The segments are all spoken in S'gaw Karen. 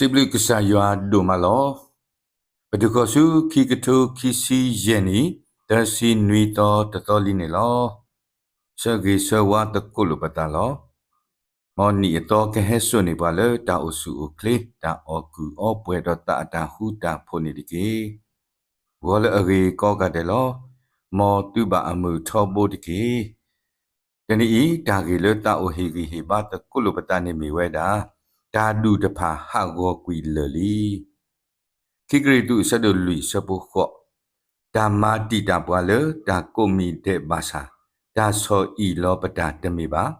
စံးဘျုးကစၢ်ယွၤဒိၣ်မးလီၤ. ပတုၤဃီၤဆူခံကထိခံဆံယဲၢ်နံၣ် သၢဆံနွံသီတသီလံန့ၣ်လီၤ. ဆၢဂ့ၤဆၢဝါသကိးလိာ်ပသးလီၤ. မ်နံၣ်အသီကဟဲစိာ်န့ၢ်ပှၤလၢတၢ်အိၣ်ဆူၣ်အိၣ်ချ့ တၢ်အီၣ်ကုၢ်အီပှဲၤဒီးသးအတၢ်ဃူတၢ်ဖိးန့ၣ်တက့ၢ်. ဂီၤလၢအဂ့ၤကိးဂၤဒဲးလီၤ. မ်သုဘၣ်အမုာ်ထီဘိတက့ၢ်. တနံၤအံၤ တၢ်ဂ့ၢ်လၢသးအိၣ်ဟ့ၣ်ဂံၢ်ဟ့ၣ်ဘါသကိးလိာ်ပသးန့ၣ်မ့ၢ်ဝဲဒၣ် တၢ်ဒူၣ်တဖၣ်ဟးဂီၤကွံာ်လၢာ်လံ. ခံကရံၣ်သူးအဆၢဒိၣ်လွံၢ်အဆၢဖိဃိး, တၢ်မၤတံာ်တာ်ပှၤလၢတၢ်ကိးမံၤဒဲးဘၣ်ဆၣ်, တၢ်ဆီၣ်အံၣ်လီၤပတၢ်တမ့ၢ်ဘၣ်.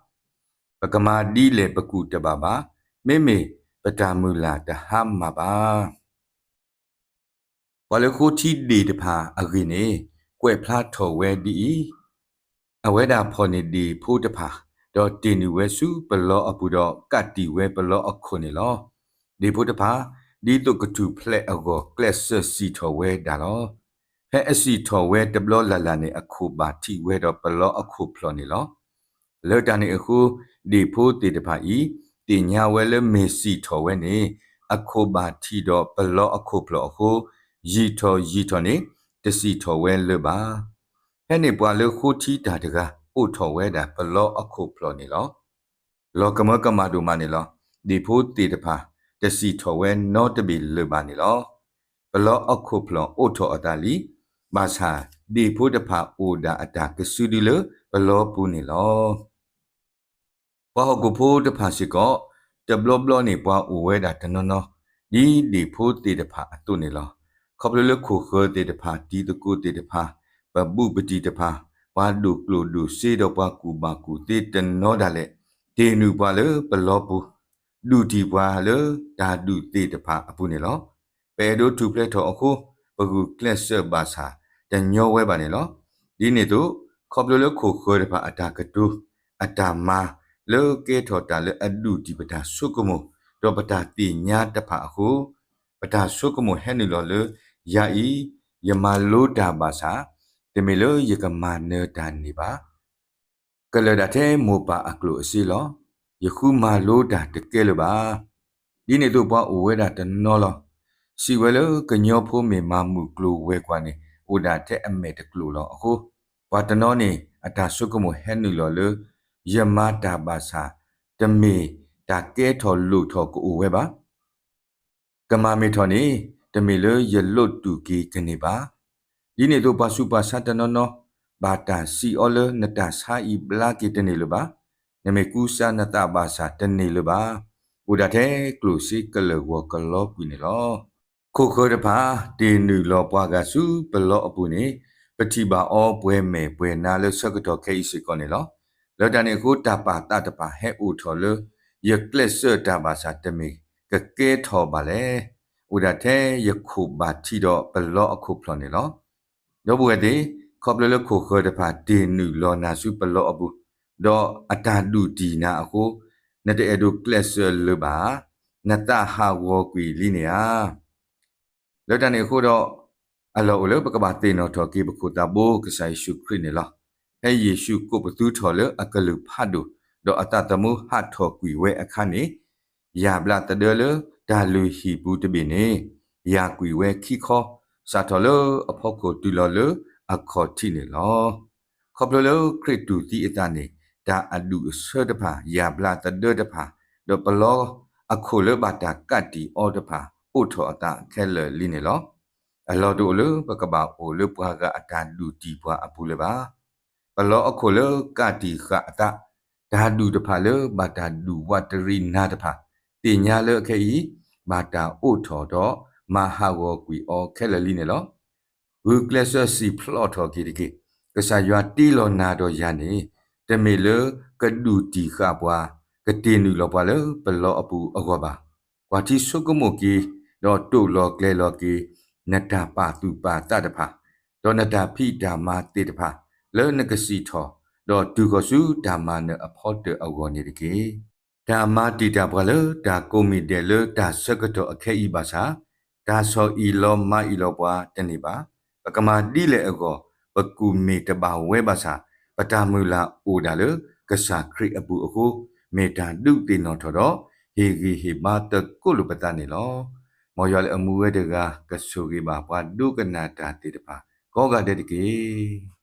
ပကမၤဒ်လဲၣ်ပကူၣ်တဘၣ်ဘၣ်, မ့မ့ၢ်ပတၢ်မုၢ်လၢ်တဟါမၢ်ဘၣ်. ပှၤလၢဃိထံဒ့ၣ်တဖၣ်အဂ့ၢ်န့ၣ် ကွဲးဖျါထီၣ်ဝဲဒ်အံၤ, အဝဲဒၣ်ဖီၣ်န့ၢ်ဒ့ၣ်ဖိတဖၣ်, ဒီးတ့ၢ်နုာ်ဝဲဆူပလီအပူၤဒီးကးတံာ်ဝဲပလီအခိၣ်န့ၣ်လီၤ. ဒ့ၣ်ဖိတဖၣ် ဒ်သိးကထူၣ်ဖျဲးအဂီၢ် ကျဲးစၢးစံၣ်ထီၣ်ဝဲဒၣ်လီၤ. ဖဲအစံၣ်ထီၣ်ဝဲတဘျီလၢ်လၢ်န့ၣ် အခိၣ်ဘၣ်ထံးဝဲဒီးပလီအခိၣ်ဖျီၣ်န့ၣ်လီၤ. လၢတၢ်န့ၣ်အဃိ, ဒ့ၣ်ဖိသ့ၣ်တဖၣ်အံၤ သ့ၣ်ညါဝဲလၢမ့ၢ်စံၣ်ထီၣ်ဝဲန့ၣ် အခိၣ်ဘၣ်ထံးဒီးပလီအခိၣ်ဖျီၣ်အဃိ, ယံာ်ထီၣ်ယံာ်ထီၣ်န့ၣ် တစံၣ်ထီၣ်ဝဲလၢၤဘၣ်. ဖဲန့ၣ်ပှၤလၢဃိထံတၢ်တဂၤ အိးထီၣ်ဝဲဒၣ်ပလီအခိၣ်ဖျီၣ်န့ၣ်လီၤ. လီၤကမၢကမၣ်ဒိၣ်မးန့ၣ်လီၤ. ဒ့ၣ်ဖိသ့ၣ်တဖၣ် တစံၣ်ထီၣ်ဝဲနီတဘ့ၣ်လၢၤဘၣ်န့ၣ်လီၤ. ပလီအခိၣ်ဖျီၣ်အိးထီၣ်အသးလံ, ဘၣ်ဆၣ်ဒ့ၣ်ဖိတဖၣ်အိၣ်ဒၣ်အတၢ်ကစုဒုလၢပလီပူၤန့ၣ်လီၤ. ပှၤဟီၣ်ခိၣ်ဖိတဖၣ်စ့ၢ်ကီး တဘျီဘျီန့ၣ်ပှၤအိၣ်ဝဲဒၣ်တနီၤနီၤ ဒ်ဒ့ၣ်ဖိသ့ၣ်တဖၣ်အသိးန့ၣ်လီၤ. ခီဖျိလၢခိၣ်ဃၢၤသ့ၣ်တဖၣ် တံၤသကိးသ့ၣ်တဖၣ် ပဘူးပတံၢ်တဖၣ် ပှၤဒိၣ်ကျိၣ်ဒိၣ်စ့ဒီးပှၤကူၣ်ဘၣ်ကူၣ်သ့တနီၤဒၣ်လဲာ် တ့ၢ်နုာ်ပှၤလၢပလီပူၤ ဒူၣ်တံၢ်ပှၤလၢတၢ်ဒူၣ်သ့ၣ်တဖၣ်အပူၤန့ၣ်လီၤ. ပအဲၣ်ဒိးထူၣ်ဖျဲးထီၣ်အဃိ ပဂုာ်ကျဲးစၢးဘၣ်ဆၣ် တညီဝဲဘၣ်န့ၣ်လီၤ. ဒ်န့ၣ်အသိး ခီဖျိလၢခိၣ်ဃၢၤတဖၣ်အတၢ်ကတိၤ အတၢ်မၤ လၢကဲထီၣ်တၢ်လၢအဒူၣ်တံၢ်ပတၢ်ဆိကမိၣ် ဒီးပတၢ်သ့ၣ်ညါတဖၣ်အဃိ ပတၢ်ဆိကမိၣ်ဟဲနုာ်လီၤလၢ ယၤအံၤ ယမၤလိတၢ်ဘၣ်ဆၣ် တမ့ၢ်လၢယကမၤနၢၤတၢ်န့ၣ်ဘၣ်. ကလၢာ်ဒၣ်ထဲမိၢ်ပၢ်အကျိၣ်အစ့လီၤ. ယဃုမၤလိတၢ်တကဲလၢၤဘၣ်. ဒ်န့ၣ်အသိးပှၤအိၣ်ဝဲဒၣ်တနီၤလီၤ. စံးဝဲလၢကညီဖိမ့ၢ်မၤမုၢ်ကျိၤဝဲၤကွာ်န့ၣ် အိၣ်ဒၣ်ထဲအမဲာ်တကျိၤလီၤအဃိ ပှၤတနီၤန့ၣ် အတၢ်ဆိကမိၣ်ဟဲနုာ်လီၤလၢ ယမၤတၢ်ဘၣ်ဆၣ် တမ့ၢ်တၢ်ကဲထီၣ်လိၣ်ထီၣ်ကအိၣ်ဝဲဘၣ်. ကမၤမ့ၢ်ထီၣ်န့ၣ် တမ့ၢ်လၢယလိးတူာ်က့ၤကန့ၢ်ဘၣ်. ဒ်န့ၣ်အသိးပှၤဆူးပှၤဆါတနီၤနီၤ ဘၣ်တၢ်စံးအီၤလၢနတၢ်ဆါအံၤဘျါက့ၤတန့ၢ်လၢၤဘၣ်. နမ့ၢ်ကူစါနသးဘၣ်ဆၣ်တန့ၢ်လၢၤဘၣ်. အိၣ်ဒၣ်ထဲကျိၣ်စ့ကလၢာ်ဂီၤကလီကွံာ်န့ၣ်လီၤ. ခိၣ်ဃၢၤတဖၣ် တ့ၢ်နုာ်လီၤပှၤဂၤဆူပလီအပူၤန့ၣ် ပထံၣ်ဘၣ်အီၤပှဲၤမဲာ်ပှဲၤနါလၢဆၢကတီၢ်ခဲအံၤစ့ၢ်ကီးန့ၣ်လီၤ. လၢတၢ်န့ၣ်အဃိ တၢ်ပာ်သးတဖၣ်ဟဲအိၣ်ထီၣ်လၢ ယကျဲးစၢးတၢ်ဘၣ်ဆၣ်တမ့ၢ်ကကဲထီၣ်ဘၣ်လဲၣ်. အိၣ်ဒၣ်ထဲယခိၣ်ဘၣ်ထံးဒီးပလီအခိၣ်ဖျီၣ်န့ၣ်လီၤ. ဒီပုၢ်ဝဲၢ်သ့ၣ်, ခီဖျိလၢခိၣ်ဃၢၤတဖၣ်တ့ၢ်နုာ်လီၤနၤဆူပလီအပူၤ, ဒီးအတၢ်ဒူၣ်တံၢ်နၤအဃိ, နတအဲၣ်ဒိးကျဲးစၢးလၢၤဘၣ်ဧါ. နသးဟးဂီၤကွံာ်လံန့ၣ်ဧါ. လၢတၢ်န့ၣ်အဃိဒီး, အလီၢ်အိၣ်လၢပကဘၣ်သ့ၣ်နီၣ်ထီၣ်က့ၤပခိၣ်သးဘိကစၢ်ယ့ၣ်ၡူးခရံာ်န့ၣ်လီၤ. ဖဲယ့ၣ်ၡူးကိးပသူထီၣ်လၢအကလုၢ်ဖးဒိၣ်, ဒီးအသးသမူဟးထီၣ်ကွံာ်ဝဲအခါန့ၣ်, ယၣ်ဘျးသဒၢလၢတၢ်လုၢ်ဟံၣ်ပူၤတဘ့ၣ်န့ၣ်, ယၢ်ကွံာ်ဝဲခံခီ, စးထီၣ်လၢအဖီခိၣ်တုၤလီၤလၢအခီၣ်ထံးန့ၣ်လီၤ. ခီဖျိလၢခရံာ်တူၢ်သံအသးန့ၣ်, တၢ်အဒူၣ်အဆၢတဖၣ်, ယၣ်ဘျးသဒၢတဖၣ်, ဒီးပလီအခိၣ်လၢဘၣ်တၢ်ကးတံာ်အီၤတဖၣ်, အိးထီၣ်အသးခဲလၢာ်လံန့ၣ်လီၤ. အလီၢ်တအိၣ်လၢပကဘၣ်အိၣ်လၢပှၤဂၤအတၢ်ဒူၣ်တံၢ်ပှၤအပူၤလၢၤဘၣ်. ပလီအခိၣ်လၢကးတံာ်ဃာ်အသး, တၢ်ဒူၣ်တဖၣ်လၢဘၣ်တၢ်ဒူၣ်ဝးတရံးနၤတဖၣ်, သ့ၣ်ညါလၢအခဲအံၤ, ဘၣ်တၢ်အိးထီၣ်ဒီးမၤဟးဂီၤကွံာ်အီၤခဲလၢာ်လံန့ၣ်လီၤ. ဂုာ်ကျဲးစၢးစံၣ်ဖျိးထီၣ်က့ၤတက့ၢ်. ကစၢ်ယွၤတ့လီၤနၤဒီးယၤန့ၣ်, တမ့ၢ်လၢကဒူၣ်တံၢ်ဃာ်ပှၤ, ကတ့ၢ်နုာ်လီၤပှၤလၢပလီအပူၤအဂီၢ်ဘၣ်. ကွၢ်ထံဆိကမိၣ်က့ၤ, ဒီးတိာ်လီၤကျဲၤလီၤက့ၤ, နတၢ်ပာ်သူၣ်ပာ်သးတဖၣ်, ဒီးနတၢ်ဖံးတၢ်မၤသ့ၣ်တဖၣ်, လၢနကစံၣ်ထီၣ်, ဒီးတုၤဃီၤဆူတၢ်မၤနၢၤအဖီတၢၣ်အဂီၢ်န့ၣ်တက့ၢ်. တၢ်မၤတံာ်တာ်ပှၤလၢတၢ်ကိးမံၤဒဲးလၢတၢ်ဆၢကတီၢ်အခဲအံၤဘၣ်ဆၣ်, တၢ်ဆီၣ်အံၣ်လီၤမၤအံၣ်လီၤပှၤတန့ၢ်ဘၣ်. ပကမၤဒ်လဲၣ်အဂီၢ်, ပကူၣ်မ့ၢ်တဘၣ်ဝဲဘၣ်ဆၣ်, ပတၢ်မုၢ်လၢ်အိၣ်ဒၣ်လၢကစၢ်ခရံာ်အပူၤအဃိ, မ့ၢ်တၢ်ဒုးသ့ၣ်နီၣ်ထီၣ်ဒီး ဟ့ၣ်ဂံၢ်ဟ့ၣ်ဘါသကိးလိာ်ပသးန့ၣ်လီၤ. မ်ယွၤလၢအမူဝဲတဂၤ ကဆိၣ်ဂ့ၤဘၣ်ပှၤဒိကနၣ်တၢ်သ့ၣ်တဖၣ် ကိးဂၤဒဲးတက့ၢ်.